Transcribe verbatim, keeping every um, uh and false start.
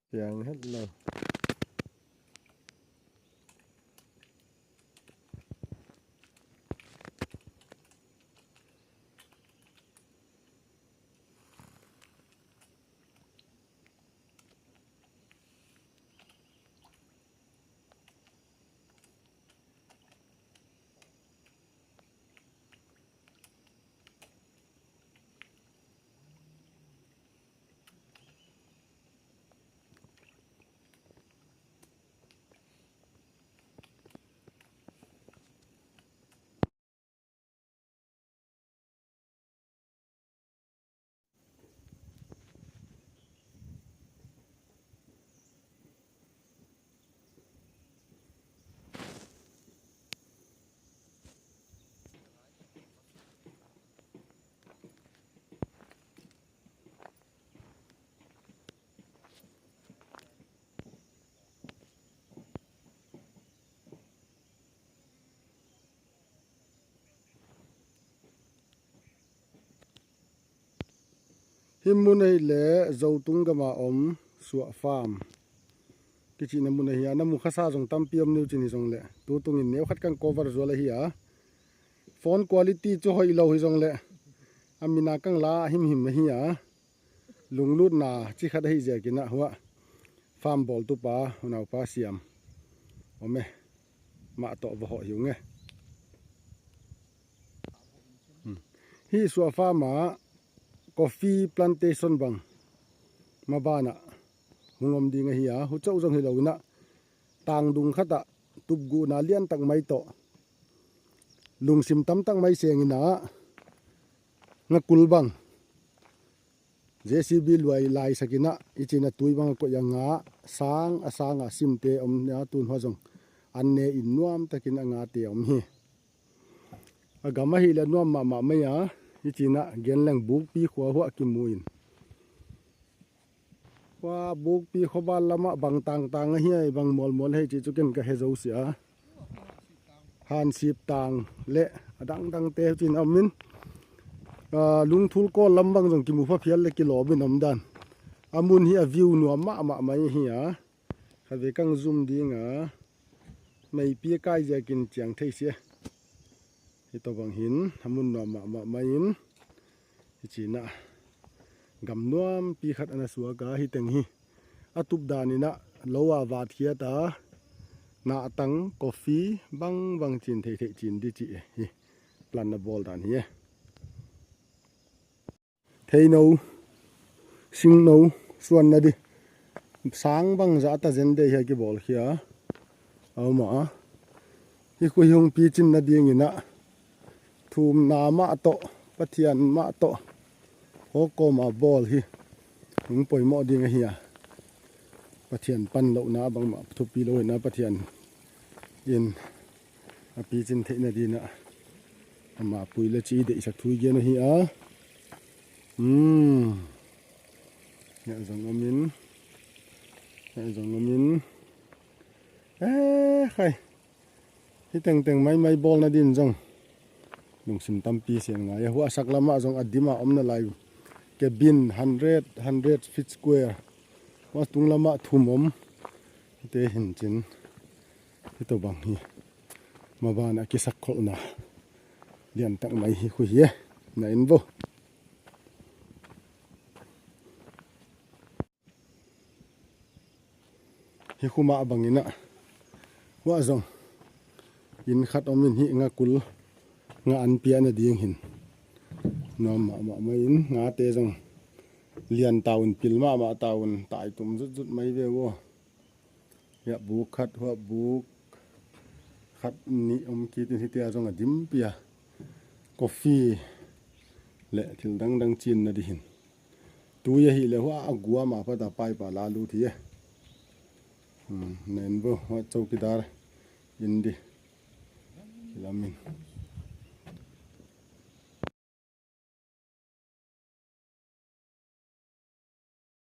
Piang het lo. Hih mun ahih leh Zotung gama om Suah Farm kicihna mun ahi a, na mu khasa zong tampi om ni uh cin hi zong leh, tu tungin neu khat kang cover zual ahi a, phone quality cu hoih lo hi zong leh, a mina kang la himhim ahi a, lunglutna ci khat ahi ziakin ah huah farm bawltu pa, unaupa siam om e, mah tawh va hawh hi ung e. Hmm. Hih Suah Farm ah coffee plantation bang maban ah hong om ding ahi a, hucoh zong hi lo in ah, tangdung khat ah tupguhna liantak mai tawh, lungsim tamtak mai seng in ah, ngakul bang J C B luai laisak in ah, i cin a tui bang a koih a nga sang a sang a simte om a, tun hua zong an ne in nuam takin a ngate om hi. A gam ahih leh nuam mahmah mai a, i cin ah gen leng Bukpi khua huah kimu in. Hua Bukpi khuabal lamah bang tangtang ahi a, bang mualmual ahi cih cu ken ka he zo si a. Hansip tang le a dangdangte cin a om in, ah, Lungthul Kawl lam bang zong kimu pha phial le kilawm in om dan. A mun hi a view nuam mahmah mai hi a. Khatvei kang zum ding a, meipi a kai ziakin ciang thei si a. Hi tawh bang hin a mun nuam mahmah mai in, hi cin ah gam nuampi khat a na suak a, hi teng hi a tup dan in ah lo a vatkhiat a, nahtang, coffee bangbang cin theihtheih cin di cih hi plan a bawl dan hi e. Theino, singno suan na di sang bang zah ta zen dei hi a kibawl khia a om a. Hi khui hong picin nading in ah thumna mah tawh, Pathian mah tawh, hawkawm a bawl hi hong poimawh ding ahi a. Pathian pan lohna bangmah thupi lo hi na, Pathian in a picin theih nading ah ama pui le ci deihsak thu i gen ahi a. Hmm. Hiah zong om in, hiah zong om in. Eh, khai. Hi tengteng maimai bawl nading zong lungsim tampi sian ngai a, huahsak lamah zong a dim a om na lai. Cabin hundred, hundred feet square. Huah tung lamah thum om. Hite hin cin. Hi tawh bang hi maban a kisak kholhna liantak mai hi khui hi e. Na en vo. Hi khu mah bangin ah huah zong inn khat om in, hih nga kul nga an piah nading hin nuam mahmah mai in, ngate zong lian ta un, pil mahmah ta un, taitum zutzut mai ve uh aw. Hiah buk khat, huah buk khat nih om kit in, hite ah zong a dim pia coffee le thil dangdang cin nading hin. Tui ahih leh huah a guam a pata paipa la lut hi e. Hmm, na en vo, huah chowkidar in di. Kilam in.